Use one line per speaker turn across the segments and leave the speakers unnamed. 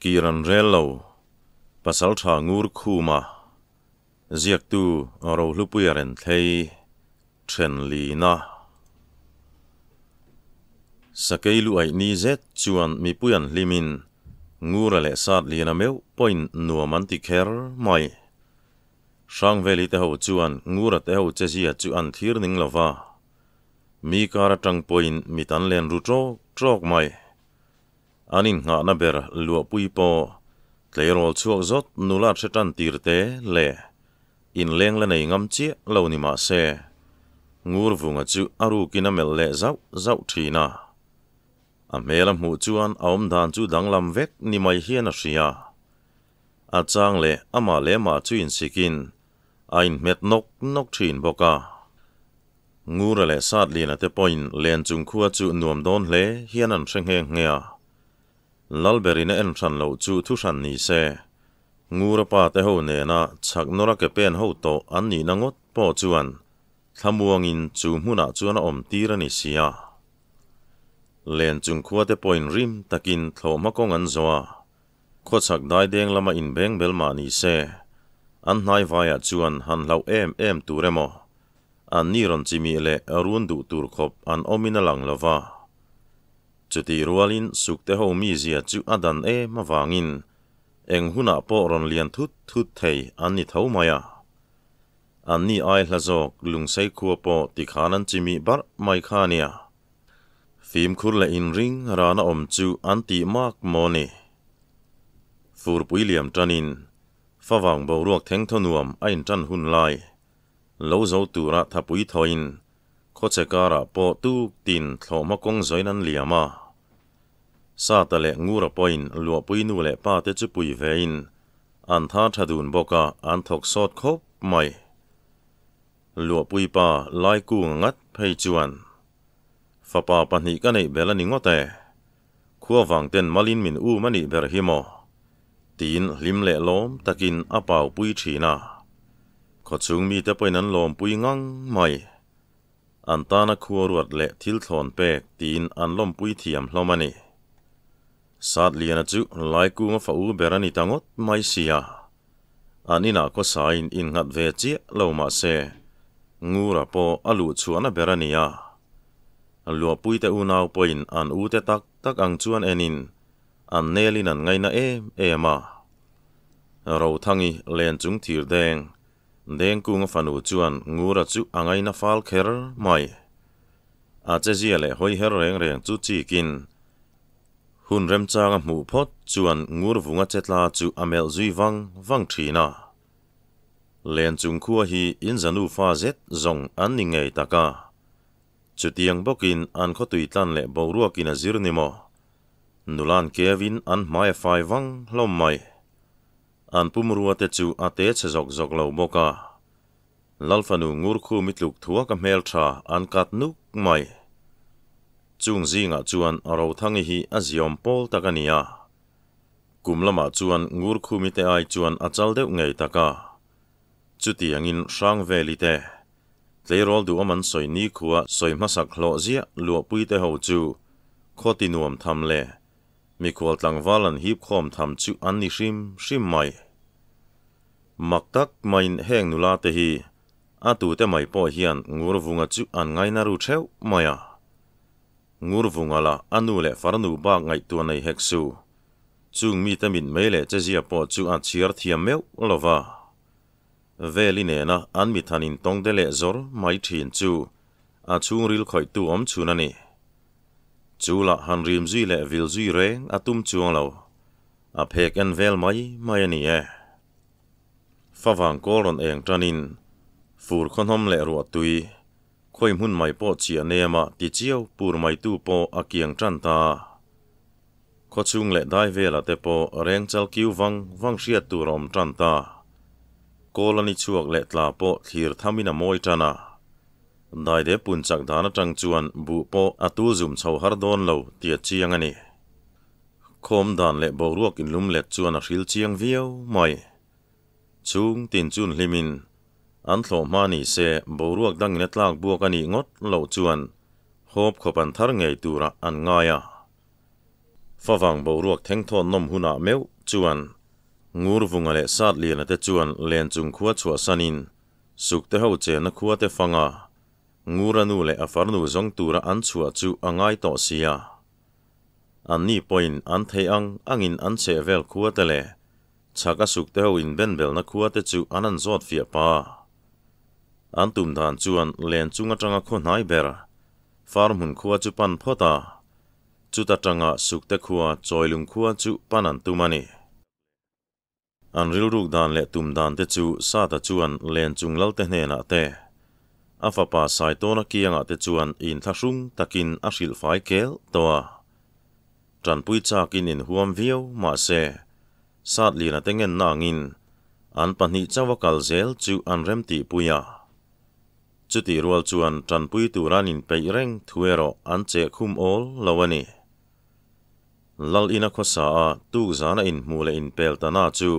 Kir an rel lo, Pasaltha Ngur Khuma, Ziaktu Rohlupuia Renthlei, Then Lina. Sakei lu aih ni zet chuan mipui an hlimin Ngura leh Sat Liana meuh pawhin nuam an ti kher mai. Hrangveli te ho chuan Ngura te ho chezia chu an thlir ning lo va, mi kar atang pawhin mit an len ru trawk trawk mai. An innghahna ber luahpui pawh tleirawl chhuak zawt nula hre tan tir te leh inleng la nei ngam chiah lo ni mah se, Ngurvunga chu a rukin a melh leh zauh zauh thin a. A hmel a hmuh chuan a awmdan chu danglam vek ni mai hian a hria. A chang leh amah leh mah chu insikin a inhmet nawk nawk thin bawk a. Ngura leh Satliana te pawhin len chung khua chu nuam dawn hle hian an hre nghe nghe a. Lalberin a en hran loh chu thu hran ni se, Ngura pa te ho nena chhak nawra ke pen ho tawh an nihna ngawt pawh chuan thlamuangin chu hmunah chuan a awm tir a ni si a. Len chung khua te pawhin rim takin thlawhhma kawng an zawh a. Khawchhak daideng lama inbeng bel mah ni se, an hnaivaiah chuan han hlauh em em tur emaw, an ni rawn chimih leh run duh tur khawp an awmin a lang lo va. Chutih rualin sukte ho mizia chu a dan em avangin eng hunah pawh rawn lian thut thut thei an ni tho mai a. An ni ai hla zawk lungsei khua pawh tikhan an chimih barh mai kha a nia. Fimkhur leh inring rana awm chu an tih mak maw ni? Furpui liam tanin favang boruak thengthaw nuam a intan hun lai lo zo tura thapui thawin khawchhe karah pawh tuk tin thlawhhma kawng zawiin an liam a. Sata leh Ngura pawhin luahpui nu leh pa te chu pui vein an tha tha dun bawk a, an thawk sawt khawp mai. Luahpui pa Laikunga ngat phei chuan, Fapa pahnih ka neih bel a ni ngawt e. Khua vang ten malin min um a nih ber hi maw? Tiin hlim leh lawm takin a paupui thin a. Khawchhung mite pawhin an lawmpui ngang mai. An tana khua ruat leh thil thlawn pek tiin an lawmpui thiam hlawm a ni. Satliana chu Laikunga fa u ber a ni ta ngawt mai sia. An inah khawsain innghat ve chiah lo mah se, Ngura pawh a luh chhuahna ber a ni a. Luahpuite unau pawhin an ute tak tak ang chuan enin an nelin an ngaina em em a. Rothangi len chung thir deng Dengkunga fanu chuan Ngura chu a ngaina fal kher mai. A chezia leh hawi her reng reng chu chikin Hun remchanga hmuh phawt chuan Ngurvunga chetla chu a melh zui vang vang thin a. Len chung khua hi in zanu fa zet zawng an ni ngei tak a. Chutiang bawkin an khawtui tlan leh boruakin a zir ni maw? Nulan kevin an hmai a fai vang hlawm mai. An pumrua te chu a te chhe zawk zawk lo bawk a. Lalfanu Ngurkhumi tluk thuak a hmeltha an kat nuk mai. Chung zingah chuan Rothangi hi a ziawm pawl tak a ni a. Kum lamah chuan Ngurkhumi te ai chuan a chal deuh ngei tak a. Chutiangin Hrangveli te, tleirawl duhawm an sawi nikhua sawi hmasak hlawh ziah luahpui te ho chu khaw ti nuam tham leh mikhual tlangval an hip khawm tham chu an ni hrim hrim mai. Mak tak maiin heng nula te hi a tute mai pawh hian Ngurvunga chu an ngaina ru theuh mai a. Ngurvunga lah a nu leh farnu bak ngaihtuah nei hek su. Chung mite mit mei leh chezia pawh chu a chhiar thiam meuh lo va. Veli nena an mithan intawng te leh zawr mai thin chu a chhungril khawihtu awm chhun a ni. Chu lah han rim zui leh vil zui reng a tum chuang lo. A phek en vel mai mai a ni e. Favang kawl rawn eng tanin fur khawhnawm leh ruah tui, khawi hmun mai pawh chiah nema ti chiau pur maitu pawh a kiang tan ta. Khawchhung leh dai velah te pawh reng chal kiu vang vang hriat tur a awm tan ta. Kawl a ni chhuak leh tla pawh thlir thamin a mawi tan a. Daide pun chak dan atang chuan buh pawh a tul zum chho har dawn lo tia chiang a ni. Khawm dan leh boruak inlum let chuan a hril chiang viau mai. Chung tin chun hlimin an thlawh hma ni se boruak dangin a tlak buak a nih ngawt loh chuan hawp khawp an thar ngei turah an ngai a. Favang boruak thengthawn nawm hunah meuh chuan Ngurvunga leh Satliana te chuan Lenchung khua chhuahsanin Sukte ho chenna khua te fanga Ngura nu leh a farnu zawng tura an chhuah chu a ngai tawh si a. Anni pawhin an theih ang angin an chhehvel khua te leh chhak a Sukte ho inbenbelna khua te chu an han zawt fiah pa. An tum dan chuan Lenchung atanga khaw hnai ber Farhmun khua chu pan phawt a, chuta tanga Sukte khua Chawilung khua chu pan an tum a ni. An rilruk dan leh tum dan te chu Sata chuan Lenchung Lalte hnenah te, a fapa Saitawna kiangah te chuan inthlahrung takin a hrilh fai kel tawh a. Tanpui chakin inhuam viau mahse, Satliana te ngenna angin an pahnih chauha kal zel chu an remtihpui a. Chutih rual chuan tanpui tur an inpeih reng thu erawh an cheh khum awl lo a ni. Lal ina khawsa a tuk zana inhmuh leh inpel ta na chu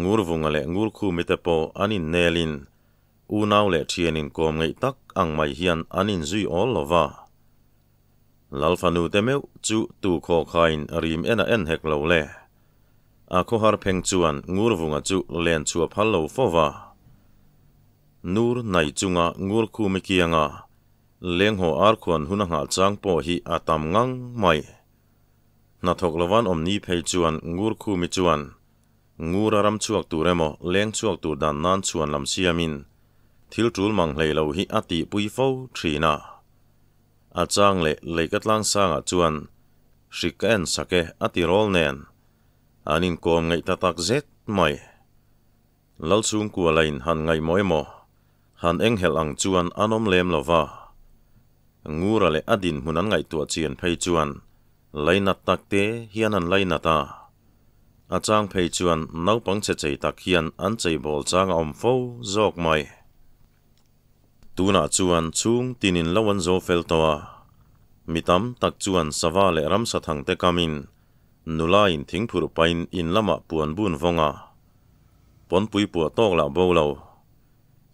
Ngurvunga leh Ngurkhumi te pawh an innelin unau leh thian inkawm ngeih tak ang mai hian an inzui awl lo va. Lal fanu te meuh chu tu khawkhain rim en a en hek lo le. A khawhar pheng chuan Ngurvunga chu len chhuah phal lo fo va. Nur nai chunga Ngurkhumi kianga lenghaw arkhuan hun a nghah chang pawh hi a tam ngang mai. Hnathawk lovan awm ni phei chuan Ngurkhumi chuan Ngur a ram chhuak tur emaw leng chhuak tur dan nan chhuan lam siamin thil tul mang hlei lo hi a tihpui fo thin a. A chang leh leika tlang sangah chuan hrik ka en sak e a ti rawl nen an inkawm ngaih ta tak zet mai. Lalchhungkua lain han ngaihmawh emaw, han enghelh ang chuan an awm lem lo va. Ngura leh a dinhmun an ngaihtuah chian phei chuan lainat tak te hian an lainat a. A chang phei chuan naupang chhe chei tak hian an cheibawl chang a awm fo zawk mai. Tunah chuan chhung tinin lo an zo fel tawh a. Mi tam tak chuan sava leh ramsa thangte kamin nula in thingphurh pahin in lamah puan bun vawng a. Pawnpui puah tawk lah bo lo.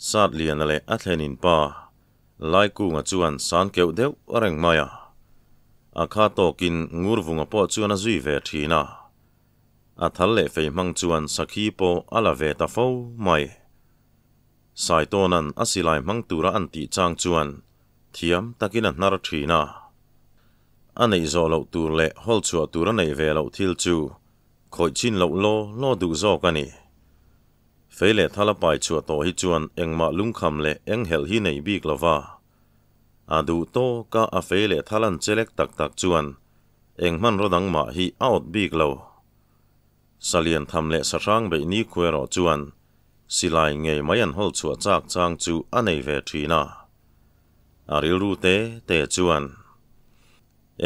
Satliana leh a thlenin pa Laikunga chuan san keuh deuh reng mai a. A kha tawkin Ngurvunga pawh chuan a zui ve thin a. A thal leh fei hmang chuan sakhi pawh a la ve ta fo mai. Saitawna'n a silai hmang tura an tih chang chuan thiam takin a hnar thin a. A neih zawh loh tur leh hawl chhuah tur a neih ve loh thil chu Khawih chin loh law law duh zawk a ni. Fei leh thal a pai chhuah tawh hi chuan engmah lungkham leh enghelh hi nei bik lo va. A duh tawk a a fei leh thal an chelek tak tak chuan eng hmanraw dang mah hi a awt bik lo. Salian tham leh sahrang beih ni khu erawh chuan silai ngei mai an hawl chhuah chak chang chu a nei ve thin a. A rilru te te chuan.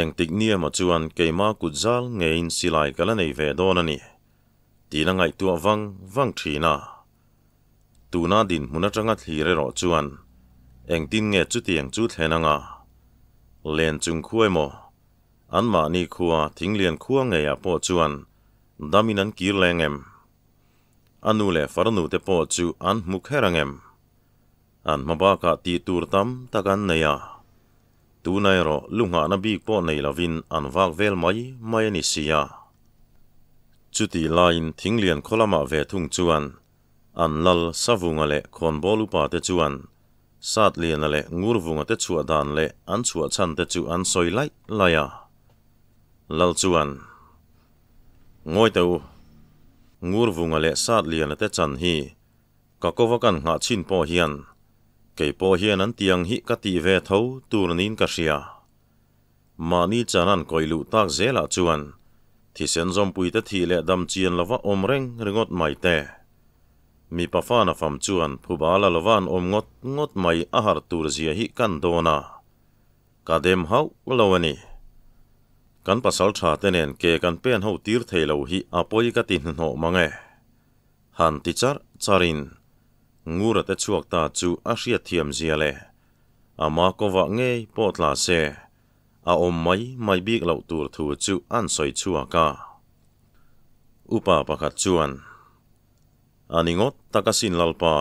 Engtik ni emaw chuan keima kut zal ngeiin silai ka la nei ve dawn a ni, tiin a ngaihtuah vang vang thin a. Tuna dinhmun atanga thlir erawh chuan engtin nge chutiang chu thlen anga len chung khua emaw, anmahni khua thinglian khua ngeiah pawh chuan damin an kir leng em? A nu leh farnu te pawh chu an hmu kher ang em? An hma bakah tih tur tam tak an nei a, tuna erawh lu nghahna bik pawh nei lovin an vak vel mai mai a ni si a. Chutih laiin Thinglian khaw lamah ve thung chuan an lal Savunga leh Khawnbawl upa te chuan Satliana leh Ngurvunga te chhuah dan leh an chhuah chhan te chu an sawi laih laih a. Lal chuan, Ngawi teh u, Ngurvunga leh Satliana te chan hi Ka kova kan nghah chin pawh hian kei pawh hian an tiang hi ka tih ve tho tur niin ka hria. Mahni chan an kawih luh tak zelah chuan thisen zawmpuite thih leh dam chian lova awm reng ringawt mai te. Mipa fana fam chuan phuba la lova an awm ngawt ngawt mai a harh tur zia hi kan dawn a, ka dem hauh lo a ni. Kan pasal tha te nen ke kan pen ho tir thei lo hi a pawi ka ti hnuhnawh mang e. Han ti charh charhin Ngura te chhuak ta chu a hriatthiam zia leh ama kovah ngei pawh tla se a awm mai mai bik loh tur thu chu an sawi chhuak a. Upa pakhat chuan, A ni ngawt tak asin Lalpa,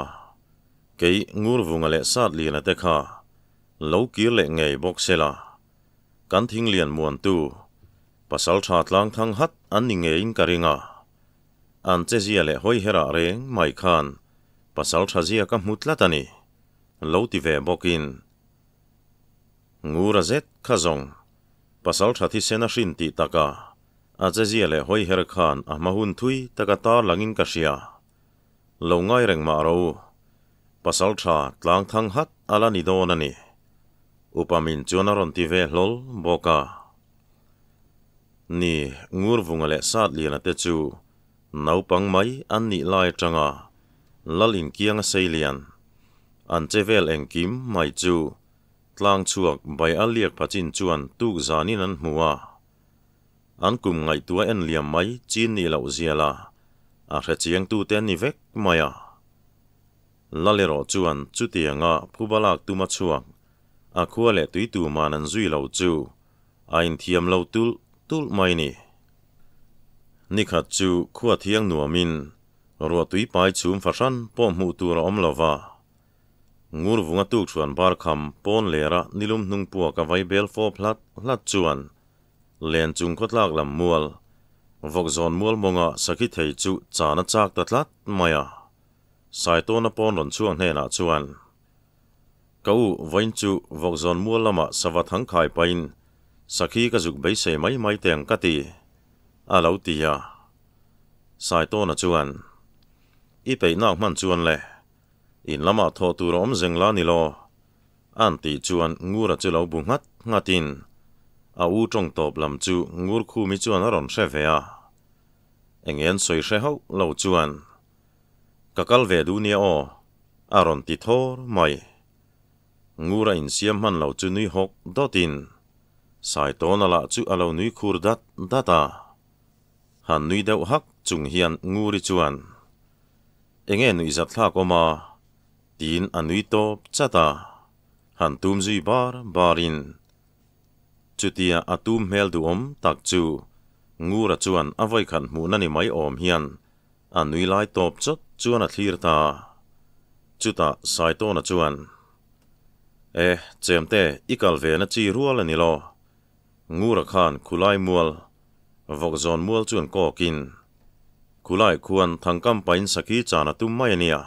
kei Ngurvunga leh Satliana te kha lo kir leh ngei bawk sela, kan thinglian muantu pasal tha tlang thang hat an ni ngeiin ka ring a. An chezia leh hawi herah reng mai khan pasal tha zia ka hmu tlat a ni, lo ti ve bawkin. Ngura zet kha zawng, pasal tha thisen a hrin tih taka a chezia leh hawi her khan a hma hun thui taka tar langin ka hria. Lo ngai reng mah ro. Pasal tha tlang thang hat a la ni dawn a ni. Upa min chuan a rawn ti ve hlawl bawk a. Ni, Ngurvunga leh Satliana te chu naupang mai an nih lai atanga Lal inkiang a sei lian. An che vel engkim mai chu tlang chhuak bai a liak pachin chuan tuk zanin an hmu a. An kum ngaihtuah en liam mai chin nih loh zia la a hrechiangtute an ni vek mai a. Lal erawh chuan chutianga phuba lak tum a chhuak, a khua leh tui tuman an zui lo chu a inthiam lo tulh tulh mai ni. Nikhat chu khua thiang nuamin ruahtui pai chhum fahran pawh hmuh tur a awm lo va. Ngurvunga tukṭhuan bar kham pawn lera nilum hnung puak a vai bel fawp hlat hlat chuan Len chung khawtlak lam mual, vawkzawn mual mawnga sakhi thei chu chan a chak ta tlat mai a. Saitawna pawn rawn chhuak hnenah chuan, Ka u, vawiin chu vawkzawn mual lamah sava thang khai pahin sakhi ka zuk beisei mai mai teh ang ka ti, a lo ti a. Saitawna chuan, I peihnak hman chuan le, in lamah thawh tur a awm zeng la ni law, A'n tih chuan Ngura chu lo bu nghat nghatin a u tawng tawp lam chu Ngur Khumi chuan a rawn hre ve a. Eng en sawi hre hauh lo chuan, Ka kal ve duh nia aw, a rawn ti thawr mai. Ngura insiam hman lo chu nui hawk dawtin Saitawna lah chu a lo nui khur dat dat a. Han nui deuh hak chung hian Nguri chuan, Enge nuihzat thlak awm a? Tiin a nui tawp chat a, han tum zui bar barin. Chutia a tum hmel duhawm tak chu Ngura chuan a vawikhat hmuhna ni mai awm hian a nui lai tawp chawt chuan a thlir ta. Chutah Saitawna chuan, E, chemte, i kal ve na chi rual a ni lo. Ngura khan khulai mual, vawkzawn mual chuan kawkin, Khulai khuan thangkam pain sakhi chan a tum mai a nia.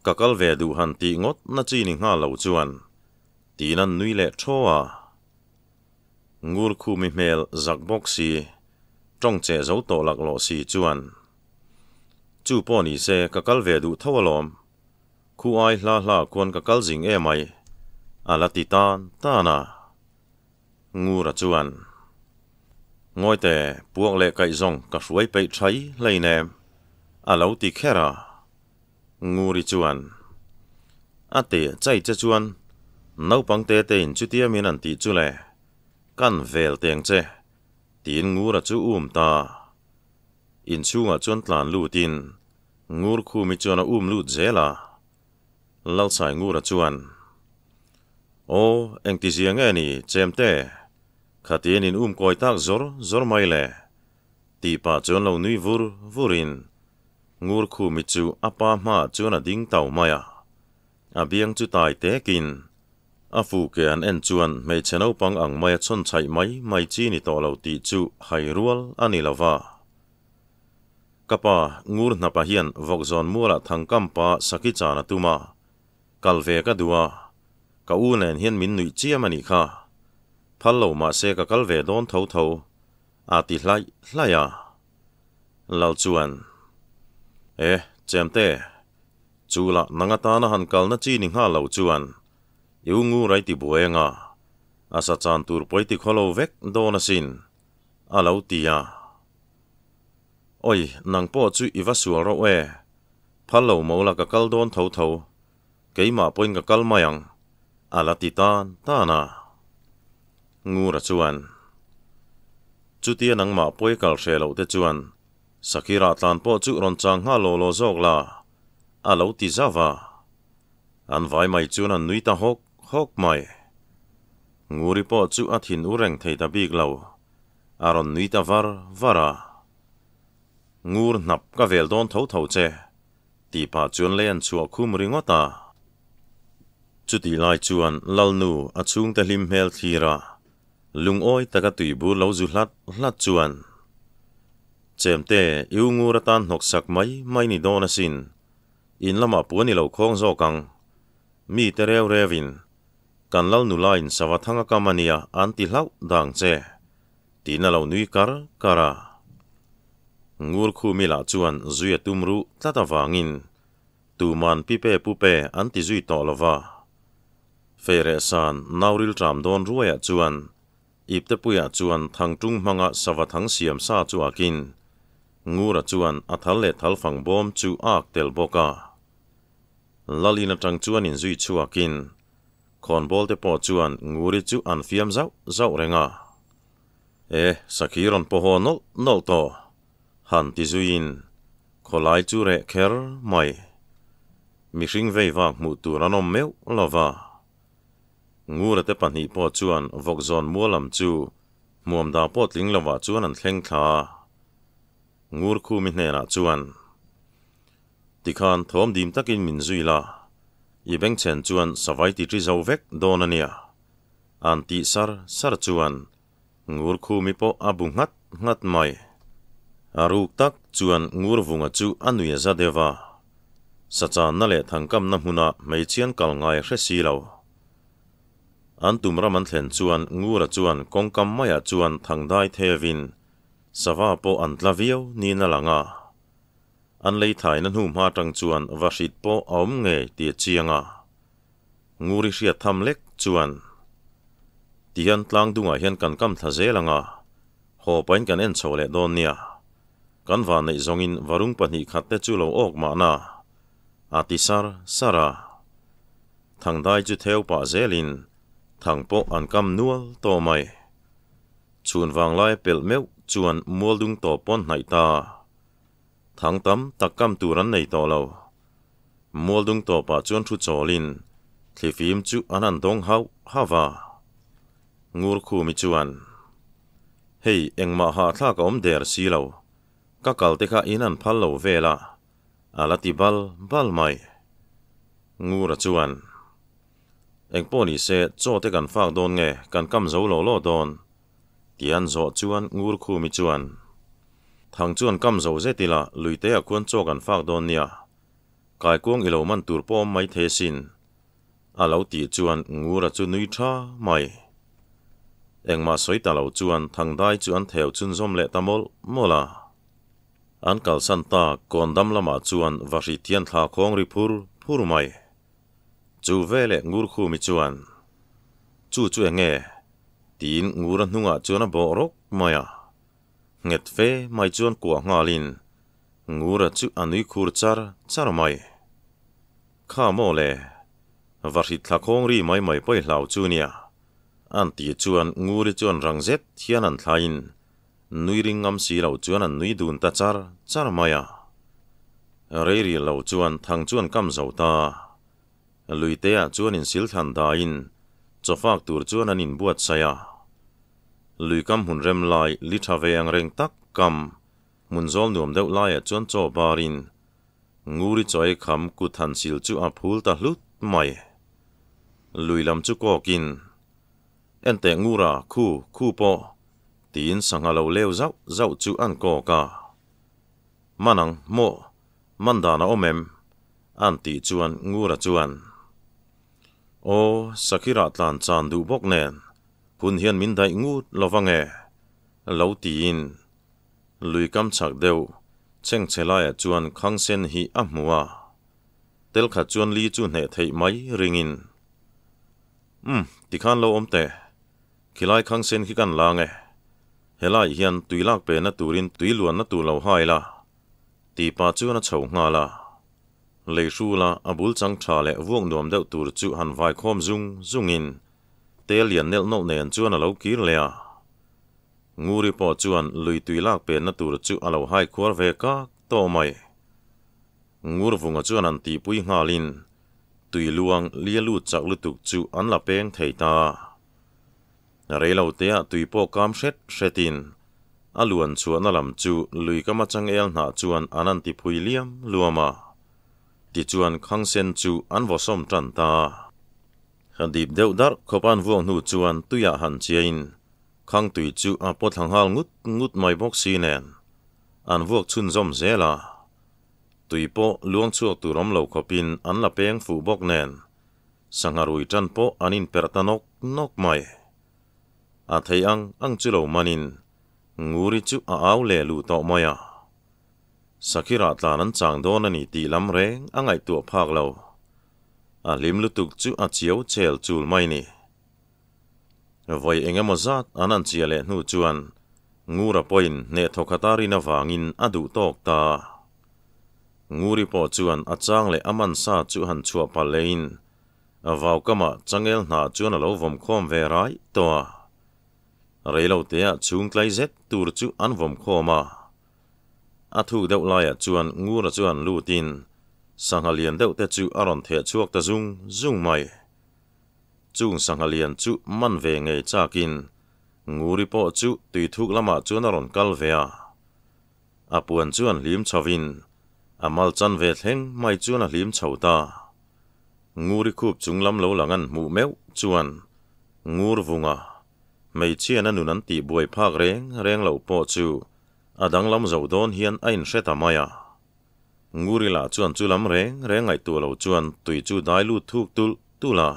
Ka kal ve duh han tih ngawt na chi ni nghal lo chuan tiin an nui leh thaw a. Ngur khumi hmel zak bawk si, tawng cheh zo tawh lak lawh si chuan, Chu pawh ni se ka kal ve duh tho alawm, khu ai hla hla khuan ka kal zing em ai, a la ti tan tan a. Ngura chuan, Ngawite, puak leh kaih zawng ka hruai peih thai hleinem, a lo ti kher a. Nguri chuan, A teh chai che chuan naupang te tein chutia min an tih chu le, kan vel teng che, tiin Ngura chu um ta. Inchhungah chuan tlan lutin Ngur Khumi chuan a um lut zel a. Lalchai Ngura chuan, Aw, engtizia nge ni, Chemte? Khatiin in um kawi tak zawr zawr mai le, tih pah chuan lo nui vur vurin Ngurkhumi chu a pa hmaah chuan a ding tau mai a, a biang chu tai tekin a fu ke an en chuan hmeichhe naupang ang maia chhawn chhaih mai mai chi ni tawh lo tih chu hai rual a ni lo va. Ka pa, Ngur hnapa hian vawkzawn mualah thangkam pa Saki chan a tum a, kal ve ka duh a, ka u nen hian min nuih chiam a nih kha. Phal lo mahse ka kal ve dawn tho tho, a ti hlaih hlaih a. Lal chuan, E, Chemte, chu lah nang atana han kalna chi ni nghal lo chuan i u ngur ai ti buai anga, a sa chan tur pawi ti khaw lo vek dawn asin, a lo ti a. Oi, nang pawh chu i va sual rauh e, phal lo mo la ka kal dawn tho tho, keimah pawhin ka kal mai ang, a la ti tan tan a. Ngura chuan, Chutia nangmah pawi kal hreh loh te chuan Sakhi rah tlan pawh chu rawn chang nghal law law zawk la, a lo ti zauh a. An vai mai chuan an nui ta hawk hawk mai. Nguri pawh chu a thin u reng thei ta bik lo, a rawn nui ta var var a. Ngur hnap ka vel dawn tho tho che, tih pah chuan lei an chhuah khum ringawt a. Chutih lai chuan Lalnu a chhungte hlim hmel thlir a, lungawi taka tuibur lo zu hlat hlat chuan. Chemte, i u ngur atan hnawksak mai mai ni dawn asin. In lamah puan i lo khawng zawk ang. Mi te reu reuin, Kan lal nulain sava thang a kam a nia an ti hlauh dang che, tiin a lo nui kar kar a. Ngur khumi lah chuan zui a tum ruh tlat avangin tuman pipe pupe an ti zui tawh lo va. Feirehsan nauril ṭam dawn ruaiah chuan Iptepuiah chuan thangṭung hmanga sava thang siam sa chu akin Ngura chuan a thal leh thal fang bawm chu a ak tel bawk a. Lalin aṭang chuan inzui chhuakin khawnbawl te pawh chuan Nguri chu an fiam zauh zauh reng a. E, sakhi rawn pawh haw nawlh nawlh tawh, han ti zuiin khawlai chu reh kher mai. Mihring vei vak hmuh tur an awm meuh lo va. Ngura te pahnih pawh chuan vawkzawn mual lam chu hmuam dah pawh tling lovah chuan an thleng thla a. Ngur khumi hnenah chuan, Tikhan thawm dim takin min zui la, i bengchhen chuan savai ti ṭi zo vek dawn a nia. An tih sar sar chuan Ngur khumi pawh a bu nghat nghat mai. A ruk tak chuan Ngur vunga chu a nui a za deuh a. Sachanna leh thangkamna hmuna hmeichhian kal ngai hre si lo. An tum ram an thlen chuan Ngura chuan kawngkam maiah chuan thangdai thevin sava pawh an tla viau niin a lang a. An lei thaina hnu hma atang chuan vahrit pawh a awm ngei tih a chiang a. Nguri hriat tham lek chuan, Tihian tlang dungah hian kan kam thla zel ang a, haw pahin kan en chho leh dawn nia. Kan vanneih zawngin varung pahnih khat te chu lo awk mahna, a ti sar sar a. Thangdai chu theu pah zelin thang pawh an kam nual tawh mai. Chhun vanglai pelh meuh chuan mualdung tawp pawn hnaih ta. Thang tam tak kam tur an nei tawh lo. Mualdung tawpah chuan thu chawlin thlifim chu an han dawng hauh hauh a. Ngurkhumi chuan, Hei, engmah hahthlak a awm der si lo. Ka kal te kha in an phal lo vel a, a la ti bal bal mai. Ngura chuan, Engpawh ni se, chaw te kan fak dawn nge, kan kam zo lo law dawn? Ti an zawh chuan Ngurkhumi chuan, Thang chuan kam zo zet ila, luiteah khuan chaw kan fak dawn nia. Kaikuang i lo man tur pawh awm mai thei asin. A lo tih chuan Ngura chu nui tha mai. Engmah sawi ta lo chuan Thangdai chu an theu chhunzawm leh ta mawlh mawlh a. An kalsan tak kawn dam lamah chuan vahrit hian thla khawng ri phur phur mai. Chu veleh Ngurkhumi chuan, Chu chu enge? Tiin Ngura hnungah chuan a bawh rawk mai a. Nghet fe mai chuan kuah nghalin Ngura chu a nui khur char char mai. Kha maw le, va hrit thla khawng ri mai mai pawi hlau chu nia. An tih chuan Nguri chuan rang zet hian an thlaiin nui ring ngam si lo chuan an nui dun ta char char mai a. Rei ril lo chuan thang chuan kam zo ta. Luiteah chuan insil thlan daiin chawfak tur chuan an inbuatsaih a. Lui kam hmun rem lai li tha ve ang reng tak kam hmun zawl nuam deuh laiah chuan chaw barin Nguri chaw ei kham kut han sil chu a phul ta hlut mai. Lui lam chu kawkin, Enteh Ngura, khu, khu pawh, tiin sangha lo leu zauh zauh chu an kawk a. Man ang, maw, man dan a awm em? An tih chuan Ngura chuan, Aw, Sakhirah tlan chan duh bawk nen, Hun hian min daih ngut lo va nge? Lo tiin lui kam chak deuh chhengchhe laiah chuan Khangsen hi a hmu a. Tel khat chuan li chu hneh theih mai ringin, Umm, tikhan lo awm teh. Khilai Khangsen khi kan la nge? Helai hian tui lak pehna turin tui luanna tur lo hai la, ti pah chuan a chho nghal a. Lei hrula a bul chang tha leh vuak nuam deuh tur chu han vai khawm zung zungin Te lian nelh nawlh nen chuan a lo kir leh a. Nguri pawh chuan lui tui lak penna tur chu a lo hai khuar ve kak tawh mai. Ngur vunga chuan an tihpui nghalin tui luang lia lut chak lutuk chu an la peng thei ta. Reilo teah tui pawh kam hret hretin a luan chhuahna lam chu lui kama changel hnah chuan an an tiphui liam luam a. Tichuan Khangsen chu an vawsawm tan ta. Ka dip deuh darh khawp an vuak hnu chuan tuiah han chiain khang tui chu a pawt thla nghal ngut ngut mai bawk si nen. An vuak chhunzawm zel a, tui pawh luang chhuak tur awm lo khawpin an la peng fuh bawk nen, sangha rui tan pawh an inperh ta nawk nawk mai. A thei ang ang chu lo manin Nguri chu a au leh luh tawh mai a. Sakhirah tlan an chang dawn a ni tih lam reng a ngaihtuah phak lo. A hlim lutuk chu a chiau chel chul mai ni. Vawi eng emaw zat an an chiah leh hnu chuan Ngura pawhin hneh thawkhat a rin avangin a duh tawk ta. Nguri pawh chuan a chang leh a man sa chu han chhuah palh lehin vau kamah changel hnah chuan a lo vawm khawm ve raih tawh a. Reiloteah chhung tlai zet tur chu an vawm khawm a. A thuk deuh laiah chuan Ngura chuan lutin sangha lian deuh te chu a rawn theh chhuak ta zung zung mai. Chung sangha lian chu man ve ngei chakin Nguri pawh chu tui thuk lamah chuan a rawn kal ve a. A puan chuan hlim chhovin a mal chan ve thleng mai chuan a hlim chho ta. Nguri khup chung lam lo lang an hmuh meuh chuan Ngur vunga hmeichhian a nun an tih buai phak reng reng loh pawh chu a danglam zo dawn hian a inhre ta mai a. Nguri lah chuan chu lam reng reng ngaihtuah lo chuan tui chu dai lut thuk tulh tulh a.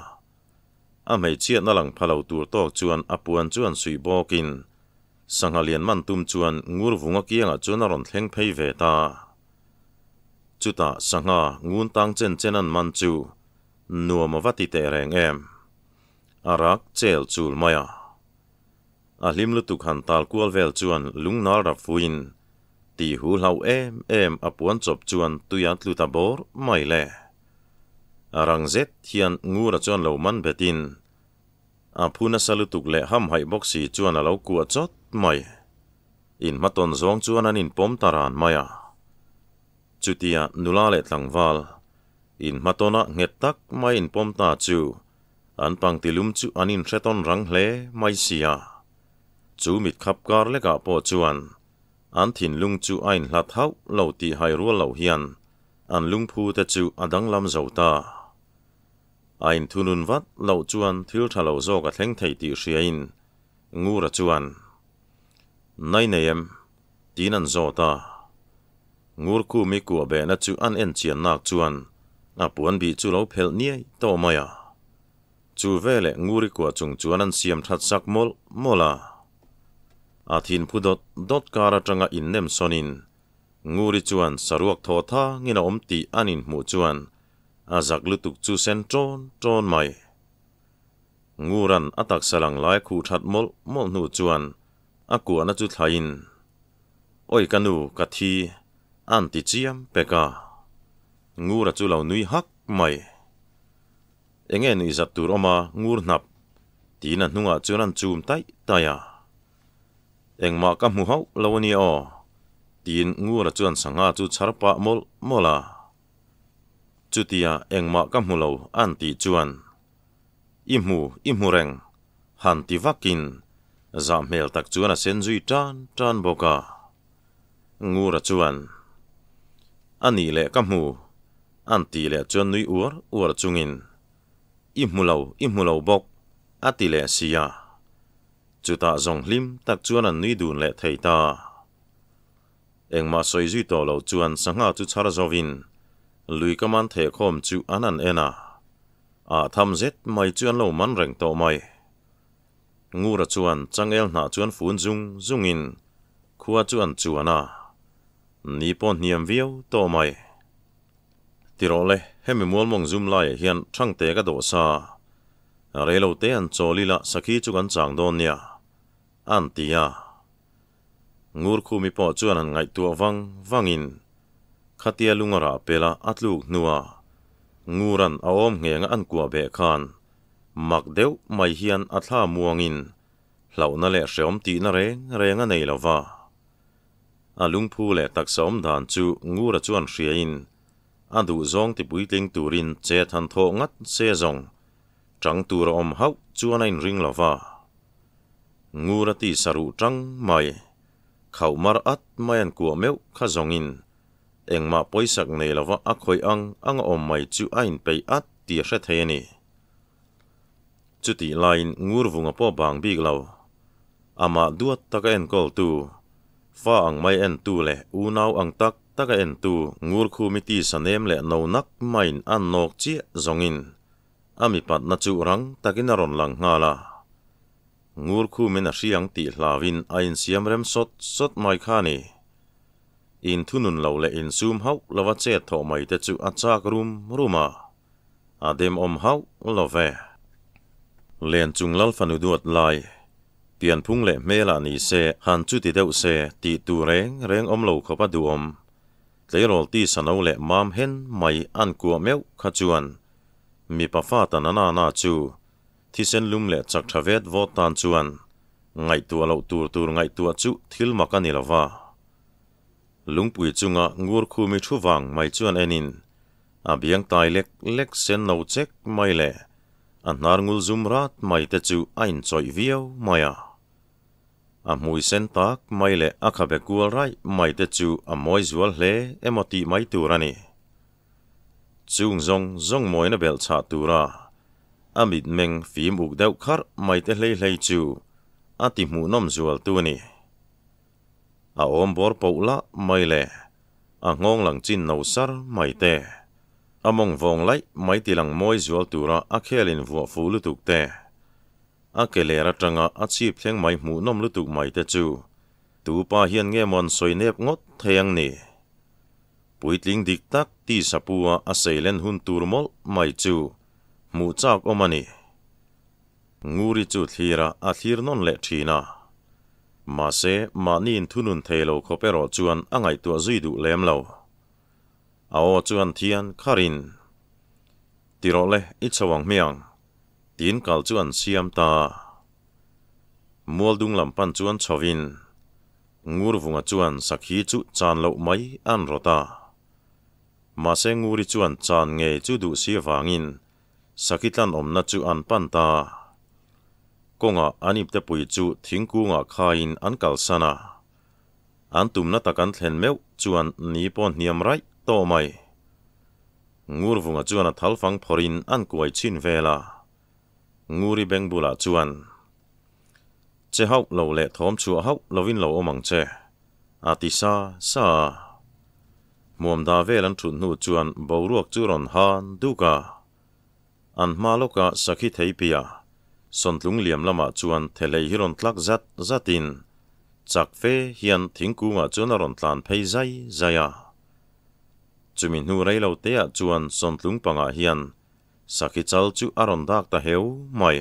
A hmeichhiatna lang pha lo tur tawk chuan a puan chu an suih bawkin sangha lian man tum chuan ngur vunga kiangah chuan a rawn thleng phei ve ta. Chutah sangha ngun tang chen chen an man chu nuam a va ti teh reng em. A rak chel chul mai a. A hlim lutuk han tal kual vel chuan lungnal rap fuin ti hu hlau em em a puan chawp chuan tui a tlu ta bawr mai le. A rang zet hian Ngura chuan lo man betin a phu nasa lutuk leh hamhaih bawk si chuan a lo kuah chawt mai. Inhmatawn zawng chuan an inpawm ta ran mai a. Chutia nula leh tlangval inhmatawna nghet tak mai inpawm ta chu an pangtilum chu an inhretawn rang hle mai sia. Chu mitkhap kar lekah pawh chuan an thinlung chu a inhlat hauh lo tih hai rual loh hian an lungphu te chu a danglam zo ta. A inthunun vat loh chuan thil tha lo zawk a thleng thei tih hriain Ngura chuan, Nai nei em? tiin an zawt a. Ngur khumi kuah behna chu an en chian nak chuan a puan bih chu lo phelh niai tawh mai a. Chu veleh Nguri kuah chung chuan an siam that sak mawlh mawlh a. A thin phu dawt dawt kar atanga innem sawnin Nguri chuan saruak thaw thangin a awm tih an inhmuh chuan a zak lutuk chu sen ṭawn ṭawn mai. Nguran a taksa lang lai khuh that mawlh mawlh hnu chuan a kuahna chu thlaiin, Awi ka nu, ka thi, a'n ti chiam pek a. Ngura chu lo nui hak mai. Enge nuihzat tur awm a, ngur hnap, tiin a hnungah chuan a'n chum taih taih a. Engmah ka hmu hauh lo a nia aw, tiin Ngura chuan sangha chu chhar pah mawlh mawlh a. Chutia engmah ka hmu lo a'n tih chuan, I hmu, i hmu reng, han ti vakin zah hmel tak chuan a sen zui tan tan bawk a. Ngura chuan, A nih leh ka hmu, a'n tih leh chuan nui uar uar chungin, I hmu lo, i hmu lo bawk, a ti leh si a. Chutah zawng hlim tak chuan an nui dun leh thei ta. Engmah sawi zui tawh lo chuan sangha chu chhar zovin lui ka man thehkhawm chu an han en a. Ah tham zet mai chu an lo man reng tawh mai. Ngura chuan changel hnah chuan fun zung zungin khua chu an chuan a, ni pawh hniam viau tawh mai. Ti rawh le, hemi mualmawng zum laiah hian Thangte ka dawh sa. Reilo te an chawl ila sakhi chu kan chang dawn nia, an ti a. Ngurkhumi pawh chuan an ngaihtuah vang vangin khatia lung a rah pel a a tluk hnua Nguran a awm nghenga an kuah beh khan mak deuh mai hian a thla muangin hlauhna leh hreawm tihna reng reng a nei lo va. A lungphu leh taksa awm dan chu Ngura chuan hriain a duhzawng tipuitling turin chet han thawh ngat se zawng chang tur a awm hauh chuan a inring lo va. Ngur a ti saruh tang mai. Khauh mar at mai an kuah meuh kha zawngin engmah pawisak nei lova a khawih ang ang a awm mai chu a inpeih at tih a hre thei a ni. Chutih laiin ngur vunga pawh bang bik lo. Amah duat taka enkawltu. Fa ang mai entu leh unau ang tak taka entu Ngurkhumi tisa nem leh no nak maiin an nawk chiah zawngin a mipatna chu rang takin a rawn lang nghal a. Ngurkhumin a hriang tih hlauin a insiam rem sawt sawt mai kha a ni. Inthunun lo leh insum hauh lova chet thawh mai te chu a chak rum rum a, a demawm hauh lo ve. Len chung lal fanu duat lai, pianphung leh hmelah ni se han chuti deuh se tih tur reng reng awm lo khawp a duhawm. Tleirawl tisa no leh mam hen mai an kuah meuh kha chuan mipa fa ta na na na chu thisen lum leh chak tha vet vawt tan chuan ngaihtuah loh tur tur ngaihtuah chu thil mak a ni lo va. Lungpui chunga ngur khumi thu vang mai chuan enin a biang tai lek lek sen no chek mai leh a hnar ngul zum rat mai te chu a inchawih viau mai a. A hmui sen tak mai leh a khabe kual raih mai te chu a mawi zual hle emaw tih mai tur a ni. Chung zawng zawng mawina belh chhah tura a mitmeng fim uk deuh kharh mai te hlei hlei chu a ti hmuhnawm zual tu a ni. A awm bawr poh lah mai leh a nghawng lang chin no sar mai te, a mawng vawng laih mai ti lang mawi zual tura a khel in vuah fuh lutuk te, a ke ler atanga a chhip thleng mai hmuhnawm lutuk mai te chu tu pa hian nge maw an sawi nep ngawt thei ang ni? Puitling dik tak ti sapua a seilen hun tur mawlh mai chu hmuh chak awm a ni. Nguri chu thlir a, a thlir nawn leh thin a. Mahse, mahni inthunun thei lo khawp erawh chuan a ngaihtuah zui duh lem lo. A aw chuan thian kharin, Ti rawh le, i chho ang hmiang, tiin kal chu an siam ta a. Mualdung lam pan chuan chhovin, Ngurvunga chuan sakhi chu chan loh mai an rawt a. Mahse Nguri chuan chan ngei chu duh si avangin Sakhi tlan awmna chu an pan ta. Kawngah an iptepui chu thingkungah khaiin an kalsan a. An tumna tak an thlen meuh chuan ni pawh hniam raih tawh mai. Ngurvunga chuan a thalfang phawrhin an kuai chhin vel a. Nguri beng bulah chuan, Che hauh lo leh thawm chhuah hauh lovin lo awm ang che, a ti sa sa a. Hmuam da vel an thut hnu chuan boruak chu rawn han duk a. An hma lawka sakhi thei piah sawntlung liam lamah chuan thelei hi rawn tlak zat zatin chak fe hian thingkungah chuan a rawn tlan phei zai zai a. Chumi hnu rei lo teah chuan sawntlung pangah hian sakhi chal chu a rawn dak ta heu mai.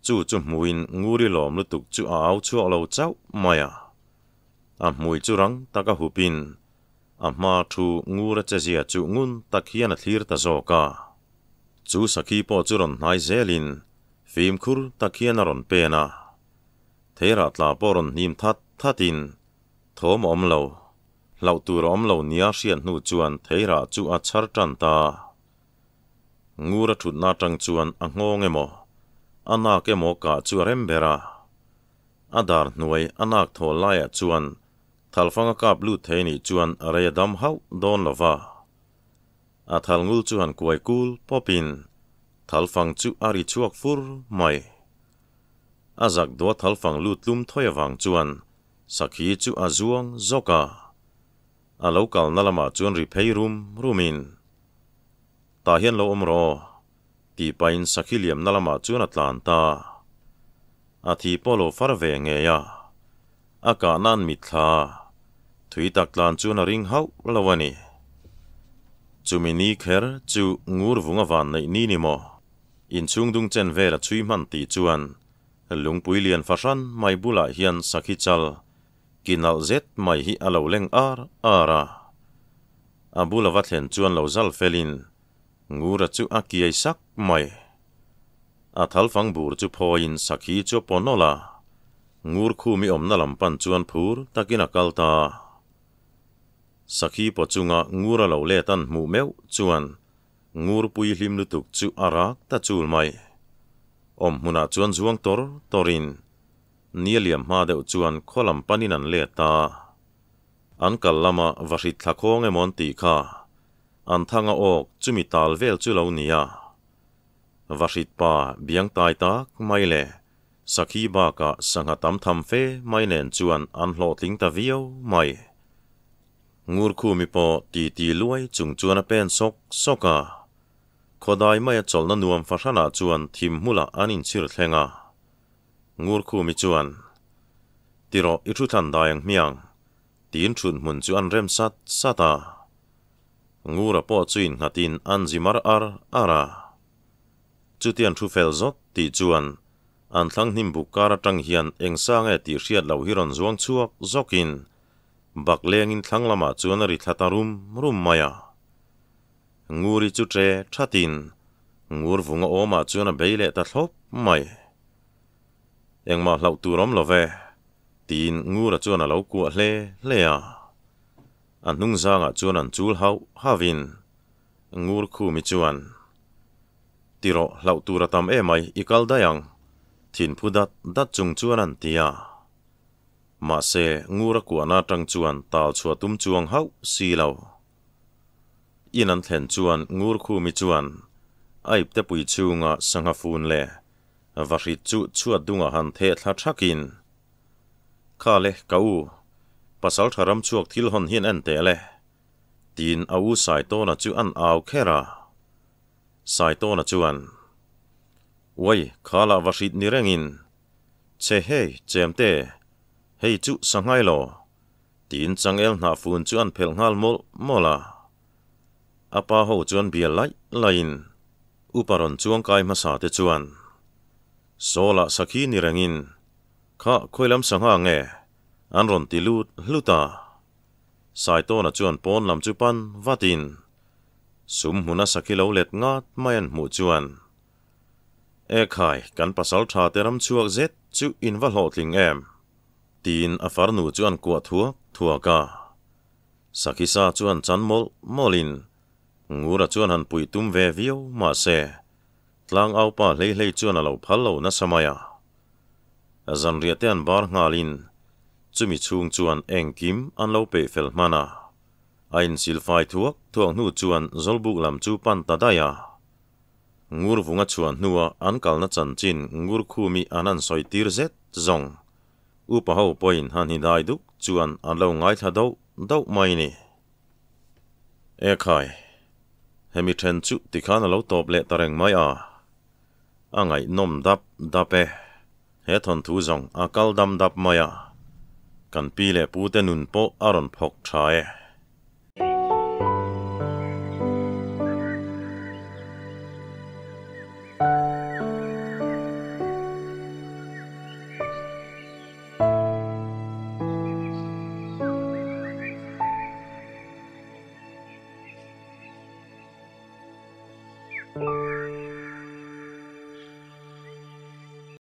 Chu chu hmuin nguri lawm lutuk chu a au chhuak lo chauh mai a. A hmui chu rang taka hupin a hma thu ngur a chezia chu ngun tak hian a thlir ta zawk a. Chu sakhi pawh chu rawn hnai zelin fimkhur tak hian a rawn pen a. Theirah tla pawh rawn hnim that thatin thawm a awm lo, hlauh tur a awm lo nia hriat hnu chuan theirah chu a chhar tan ta. Ngur a thutna atang chuan a nghawng emaw, a nak emaw kah chu a rem ber a. A dar hnuai a nak thawl laiah chuan thalfang a kap lut thei nih chuan rei a dam hauh dawn lo va. A thal ngul chu han kuai kul pawpin thalfang chu a ri chhuak fur mai. A zak dua thalfang lut tlum thawi avang chuan sakhi chu a zuang zawk a. A lo kalna lamah chuan ri phei rum rumin, Tah hian lo awm rawh, tih pahin sakhi liamna lamah chuan a tlan ta. A thi pawh lo far ve ngei a, a kah nan mitthla thui tak tlan chuan a ring hauh lo a ni. Chumi ni kher chu ngur vung a van neih ni ni maw? Inchhung dung chen vel a chhui hman tih chuan lungpui lian fahran mai bulah hian sakhi chal ki nalh zet mai hi a lo leng ar ar a. A bula va thlen chuan lo zal felin Ngura chu a kiai sak mai. A thalfang bur chu phawiin sakhi chu a paw nawlh a, ngur khumi awmna lam pan chuan phur takin a kal ta. Sakhi paw chunga ngur a lo let an hmuh meuh chuan ngur pui hlim lutuk chu a rak ta chul mai. Awm hmunah chuan zuang tawr tawrin ni a liam hma deuh chuan khaw lam panin an let ta. An kal lama va hrit thla khawng emaw an tih kha An thang a awk chumi tal vel chu lo nia. Vahrit pa biang tai tak mai le. Sakhi bakah sangha tam tham fe mai nen chuan an hlawhtling ta viau mai. Ngurkhumi pawh titi luai chung chuan a pen sawk sawk a. Khawdai maia chawlhna nuam fahranah chuan thim hmulah an inchhir thleng a. Ngurkhumi chuan, Ti rawh, i thu thlan dai ang hmiang, tiin thut hmun chu an rem sat sat a. Ngura pawh chu innghatin an zi mar ar ar a. Chutiang thu fel zawt tih chuan an thlang hnim buk kar atang hian eng sang e tih hriat loh hi rawn zuang chhuak zawkin bak lengin thlang lamah chuan a ri thla ta rum rum mai a. Nguri chu tre thatin ngur vunga awmah chuan a bei leh ta thlawp mai. Engmah hlauh tur awm lo ve, tiin Ngura chuan a lo kuah hle hle a. A hnung zangah chuan an chul hauh hauhin Ngur Khumi chuan, Ti rawh, hlauh tur a tam emai, i kal daih ang, thin phu dat dat chung chuan an ti a. Mahse, Ngura kuahna atang chuan tal chhuah tum chuang hauh si lo. In an thlen chuan Ngur Khumi chuan a iptepui chhunga sangha fun leh Vahrit chu chhuat dungah han theh thla thakin, Kha le, ka u, pasal tha ram chhuak thil hawn hian en teh le, tiin a u Saitawna chu an au kher a. Saitawna chuan, Uai, kha lah vahrit ni rengin, Che hei, chemte, hei chu sanghai law, tiin changel hnah fun chu an phelh nghal mawlh mawlh a. A pa ho chuan bial laih laihin upa rawn chuang kai hmasa te chuan Sawlah sakhi ni rengin kha khawi lam sangha nge an rawn ti lut hlut a. Saitawna chuan pawn lam chu pan vatin sum hmuna sakhi lo let ngat mai an hmuh chuan Ekhai kan pasal tha te ram chhuak zet chu in va hlawhtling em? Tiin a farnu chu an kuah thuak thuak a. Sakhisa chuan chan mawlh mawlhin Ngura chuan han puih tum ve viau mahse tlang aupa hlei hlei chuan a lo phal lo nasa mai a. Zanriah te an bar nghalin chumi chhung chuan engkim an lo peih fel hman a. A insilfai thuak thuak hnu chuan Zawlbuk lam chu pan ta daih a. Ngur vunga chhuah hnua an kalna chanchin Ngur khumi an han sawi tir zet zawng. Upa ho pawhin han hi dai duk chuan an lo ngaithla dauh dauh mai ni. E khai, hemi then chu tikhan a lo tawp leh ta reng mai a, a ngaihnawm dap dap e. He thawnthu zawng a kal dam dap mai a, kan pi leh pu te nun pawh a rawn phawk tha e.